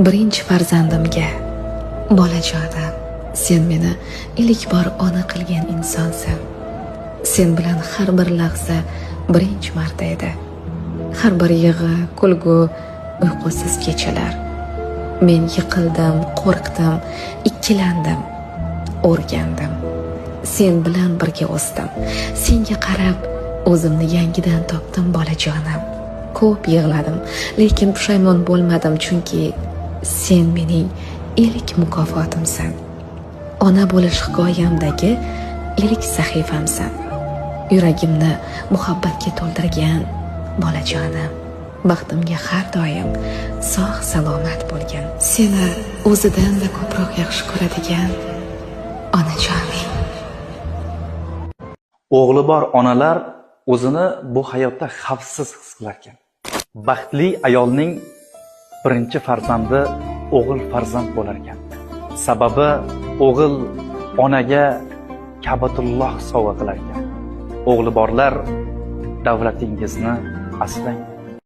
Birinchi farzandimga, bolajonim, sen meni ilk bor ona qilgan insonsan. Sen bilan har bir lahza birinchi marta edi. Har bir yig'i, kulgu, uyqusiz kechalar. Men yiqildim, qo'rqdim, ikkilandim, o'rgandim. Sen bilan birga o'sdim. Senga qarab o'zimni yangidan topdim, bolajonim. Ko'p yig'ladim, lekin pushaymon bo'lmadim, chunki sen mening ilk mukofotimsan. Ona bo'lish hikoyamdagi ilk sahifamsan. Yuragimni muhabbatga to'ldirgan bolajonim. Baxtimga har doim sog' salomat bo'lgin. Seni o'zidan-da ko'proq yaxshi ko'radigan onajoning. O'g'li bor onalar o'zini bu hayotda xavfsiz his qilar ekan. Baxtli ayolning birinchi farzandi o'g'il farzand bo'lar ekan. Sababi o'g'il onaga Ka'batulloh sovg'a qilar ekan. O'g'li borlar, davlatingizni asrang.